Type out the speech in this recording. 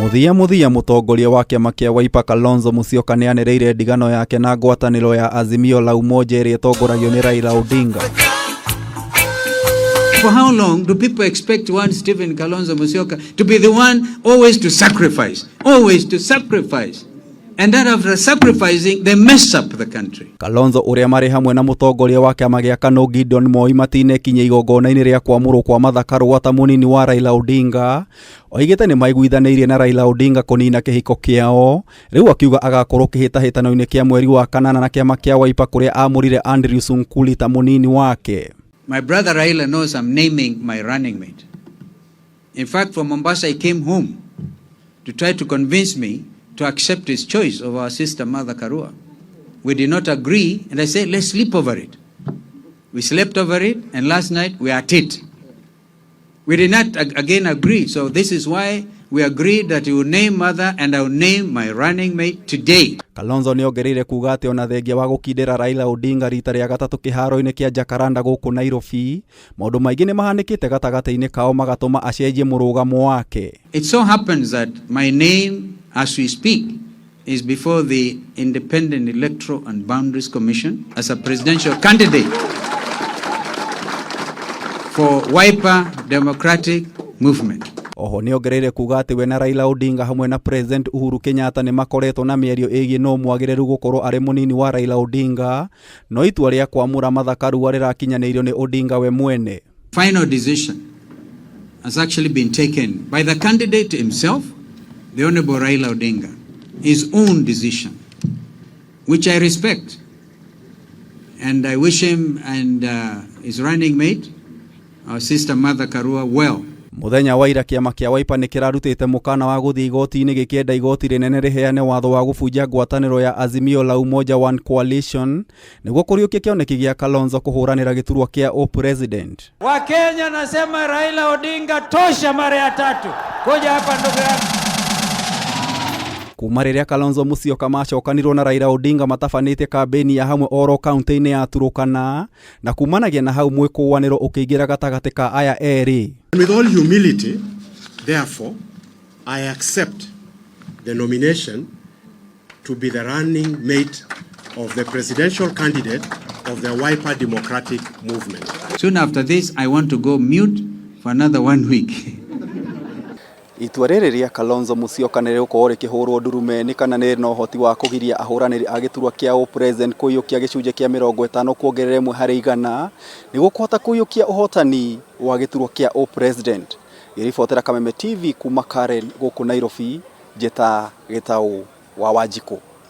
Mũthia mũthia mũtongoria wa kĩama kĩa Wiper Kalonzo Musyoka nĩanĩrĩire ndigano yake na ngwatanĩro ya Azimio la Umoja ĩrĩa ĩtongoragio nĩ Raila Odinga. For how long do people expect one Stephen Kalonzo Musyoka to be the one always to sacrifice, always to sacrifice? And that after sacrificing, they mess up the country. Kalonzo ũrĩa marĩ hamwe na mũtongoria wa kĩama gĩa KANU Gideon Moi matinekinyia igongona-inĩ rĩa kwamũrwo kwa Martha Karua ta mũnini wa Raila Odinga, oigĩte nĩ maiguithanĩirie na Raila Odinga kũnina kĩhiko kĩao. Rĩu akiuga agakorwo kĩhĩtahĩtano-inĩ kĩa mweri wa kanana na kĩama kĩa Wiper kũrĩa amũrire Andrew Sunkuli ta mũnini wake. My brother Raila knows I'm naming my running mate. In fact, from Mombasa, he came home to try to convince me to accept his choice of our sister Martha Karua. We did not agree, and I said, "Let's sleep over it." We slept over it, and last night we are at it. We did not again agree, so this is why we agreed that you will name Martha and I will name my running mate today. Kalonzo nĩongereire kuga atĩ ona thengia wa gũkindĩra Raila Odinga rita rĩa gatatũ kĩharo-inĩ kĩa Jacaranda gũkũ Nairobi, maũndũ maingĩ nĩ mahanĩkĩte gatagatĩ-inĩ kao magatũma acenjie mũrũgamo wake. It so happens that my name, as we speak, is before the Independent Electoral and Boundaries Commission as a presidential candidate for Wiper Democratic Movement. Oho nĩongereire kuga atĩ we na Raila Odinga hamwe na President Uhuru Kenyatta nĩ makoretwo na mĩario ĩgiĩ no mwagĩrĩru gũkorwo arĩ mũnini wa Raila Odinga, no itua rĩa kwamũra Martha Karua rĩrakinyanĩirio nĩ Odinga we mwene. Final decision has actually been taken by the candidate himself, the Honorable Raila Odinga, his own decision, which I respect. And I wish him and his running mate, our sister Martha Karua, well. Mũthenya wa ira kĩama kĩa Wiper nĩ kĩrarutĩte mũkana wa gũthiĩ igoti-inĩ gĩkĩenda igoti rĩnene rĩheane watho wa gũbunja ngwatanĩro ya Azimio la Umoja One Coalition nĩguo kũriũkia kĩoneki gĩa Kalonzo kũhũranĩra gĩturwa kĩa ũpresident. Wakenya nasema Raila Odinga tosha mara ya tatu. Kuja hapa, ndugu yangu. Kuma rĩrĩa Kalonzo Musyoka macokanirwo na Raila Odinga matabanĩtie kambĩini ya hamwe oro kaunti-inĩ ya Turukana na kumanagia na hau mwĩkũanĩro ũkĩingĩra gatagatĩ ka aya erĩ. With all humility, therefore, I accept the nomination to be the running mate of the presidential candidate of the Wiper Democratic Movement. Soon after this, I want to go mute for another one week. Itua rĩrĩ rĩa Kalonzo Musyoka nĩ rĩgũkorwo rĩkĩhũrwo ndurume nĩ kana nĩ na ũhoti wa kũgiria ahũranĩri a gĩturwa kĩa ũpresident kũiyũkia gĩcunjĩ kĩa 51.1% nĩguo kũhota kũiyũkia ũhotani wa gĩturwa kĩa ũpresident. Ngĩribotera Kameme TV kuma Karen gũkũ Nairobi, njĩta Gĩtaũ wa Wanjikũ.